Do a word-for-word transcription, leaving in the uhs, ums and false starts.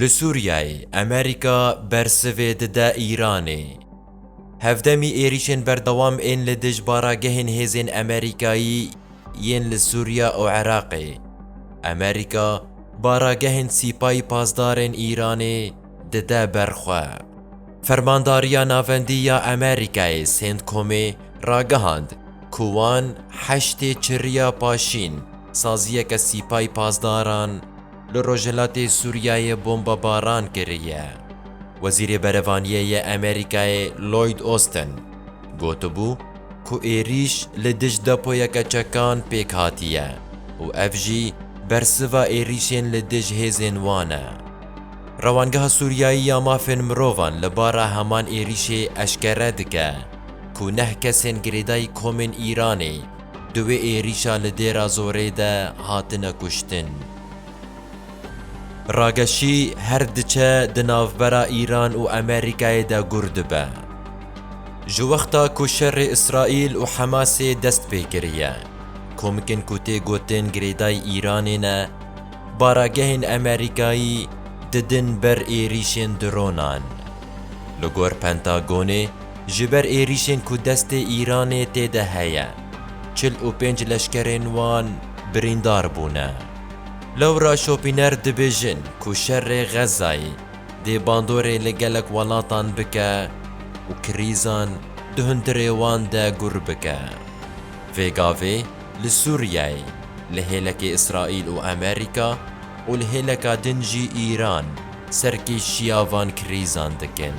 Li Sûriyeyê Amerîka bersivê dide Îranê. Hevdemî êrîşên berdewam ên li dij baragehên hêzên Amerîkayî yên li Sûriya û Iraqê. Amerîka baragehên Sîpayî Pasdarên Îranê dide ber xwe. Fermandariya Navendî ya Amerîkayê, CENTCOMê, ragihand ku wan heştê çiriya paşîn saziyeke Sîpayî Pasdaran li rojhilatê Sûriyeyê bombebaran kiriye. Wezîrê Berevaniyê yê Amerîkayê Lloyd Austin gotibû ku êrîş li dij depoyeke çekan pêk hatiye û ev jî bersiva êrîşên li dij hêzên wan e. Rewangeha Sûriyayî ya Mafên Mirovan li bara heman êrîşê eşkere dike ku neh kesên girêdayî komên Îranê di wê êrîşa li Dêra Zorê de hatine kuştin. Rageşî her diçe di navbera Îran û Amerîkayê de gur dibe. Ji wexta ku şerê Îsraîl û Hemasê dest pê kiriye, komikên ku tê gotin girêdayî Îranê ne, baragehên Amerîkayî didin ber êrîşên dronan. Li gor Pentagonê, ji ber êrîşên ku destê Îranê tê de heye, çil û pênc leşkerên wan birîndar bûne. Lewra şopîner dibêjin ku şerê Xezayê dê bandorê li gelek welatan bike û krîzan di hundirê wan de gur bike. Vê gavê li Sûriyeyê, li hêlekê Îsraîl û Amerîka û li hêleka din jî Îran serkêşiya van krîzan dikin.